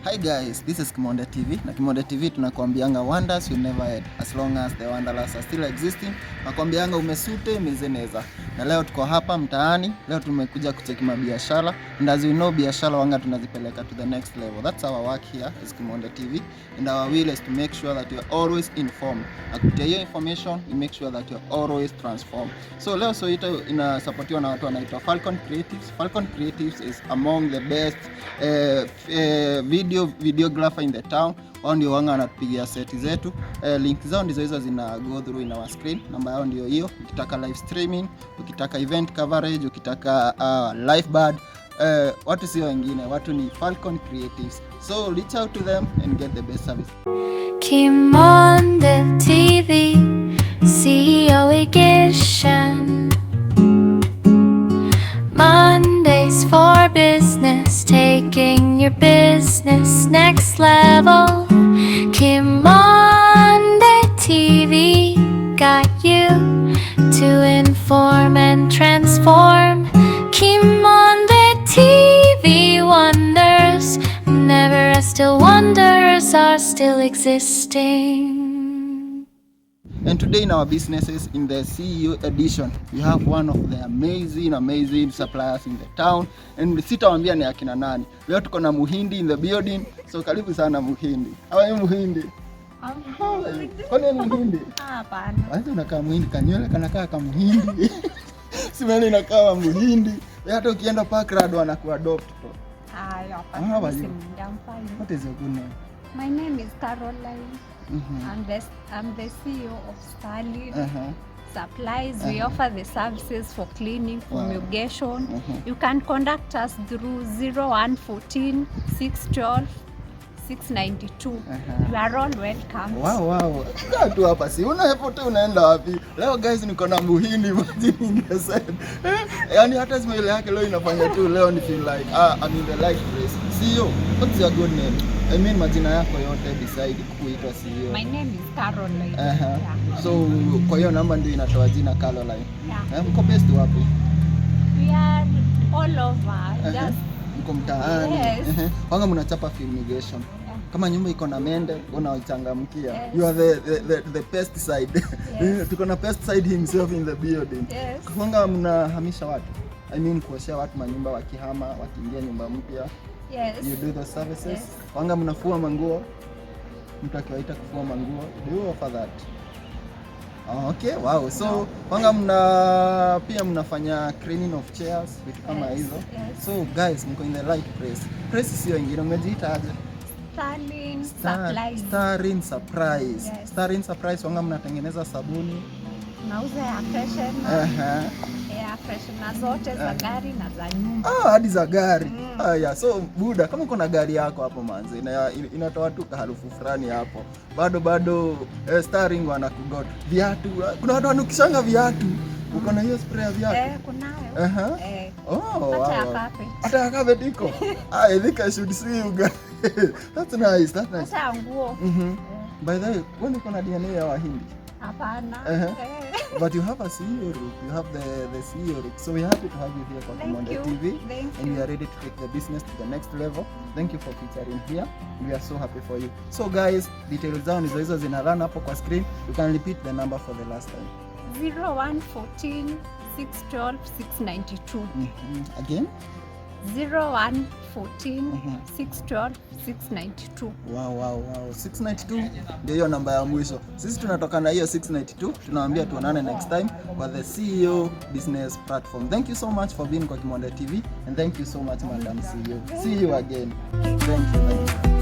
Hi guys, this is Kimonde TV. Na Kimonde TV tunakuambianga wonders will never end as long as the wanderers are still existing. Nakuambianga umesute mezeneza. Na leo tuko hapa mtaani, leo tumekuja kucheki mabiashara, and as you know, biashara wanga tunazipeleka to the next level. That's our work here as Kimonde TV, and our will is to make sure that you are always informed. Na kupitia hiyo information, we make sure that you are always transformed. So leo Soito inasupportiwa na watu wanaitwa Falcon Creatives. Falcon Creatives is among the best videographer in the town. Wao ndio wanga wanatupigia seti zetu. Link zao ndizo hizo zina go through in our screen. Namba yao ndio hiyo. Ukitaka live streaming, ukitaka event coverage, ukitaka live band, watu sio wengine, watu ni Falcon Creatives. So reach out to them and get the best service. Kimonde TV, CEO Edition. Mondays for business, taking your business next level. Kimonde TV got you to inform and transform. Kimonde TV wonders never rest till wonders are still existing. And today in our businesses, in the CEO edition, we have one of the amazing, amazing suppliers in the town. And sitawambia ni akina nani. Leo tuko na Muhindi in the building. So karibu sana, Muhindi. How are you, Muhindi? How are you? Kwani wewe ni Muhindi? Hapana. Kwanza unakaa Muhindi, kanywele kanakaa kama Muhindi. Smell inakaa Muhindi. Hata ukienda Parkrand wanakuadopt tu. Hayo How are hapana. you? I'm fine. What is your good name? My name is Caroline. I'm the CEO of Starling Supplies. We offer the services for cleaning, fumigation. You can contact us through 0114 612 692. You are all welcome. Wow. Kaa tu hapa, si unapotea, unaenda wapi? Leo guys, niko na Muhindi, imagine in the set. Eh, yaani hata smile yake leo inafanya tu leo ni feel like, ah, I'm in the right place. CEO, what's your good name? I mean, majina yako yote beside kuitwa CEO. My name is Caroline. Aha. Yeah. So kwa hiyo namba ndio inatoa jina Caroline. Yeah. Eh, mko based wapi? We are all over. Just Mko mtaani. Yes. Aha. Wanga mnachapa fumigation. Yeah. Kama nyumba iko na mende, unaichangamkia. Yes. You are the pesticide. Yes. Tuko na pesticide himself in the building. Yes. Wanga mnahamisha watu. I mean, kuoshea watu manyumba wakihama, wakiingia nyumba mpya. Yes. You do those services. Yes. Wanga mnafua manguo. Mtu akiwaita kufua manguo, do you offer that? Oh, okay, wow. So wanga mna pia mnafanya cleaning of chairs, vitu kama Yes, hizo. yes. So guys, mko in the right place. Place sio ingine, umejiita aje? Starling Supplies. Starring Surprise. Yes. Starring Surprise, wanga mnatengeneza sabuni. Nauza air freshener, air freshener zote za gari na za nyumba. Ah, hadi za gari. Ah, yeah. So buda, kama uko na gari yako hapo manze, inatoa tu harufu fulani hapo. Bado bado, Starring wanakugot. Viatu, kuna watu wanukishanga viatu. Uko na hiyo spray ya viatu? Eh, kunayo. Eh. Oh, Hata ya wow. carpet. Hata ya carpet iko. I think I should see you guys. That's nice, that's nice. Hata ya nguo. By the way, wewe uko na DNA ya Wahindi? Hapana. Uh-huh. Eh. But you have a CEO look. You have the CEO look. So we're happy to have you here kwa Thank Kimonde you. TV. Thank And we you. are ready to take the business to the next level. Thank you for featuring here. We are so happy for you. So guys, details zao ndizo hizo zina run hapo kwa screen. You can repeat the number for the last time. 0114 612 692. Again? 0114 612 692. Wow. 692 ndio hiyo namba ya mwisho. Sisi tunatoka na hiyo 692, tunawaambia tuonane next time kwa the CEO Business Platform. Thank you so much for being kwa Kimonde TV, and thank you so much, Madam CEO. See you again. Thank you. Thank you.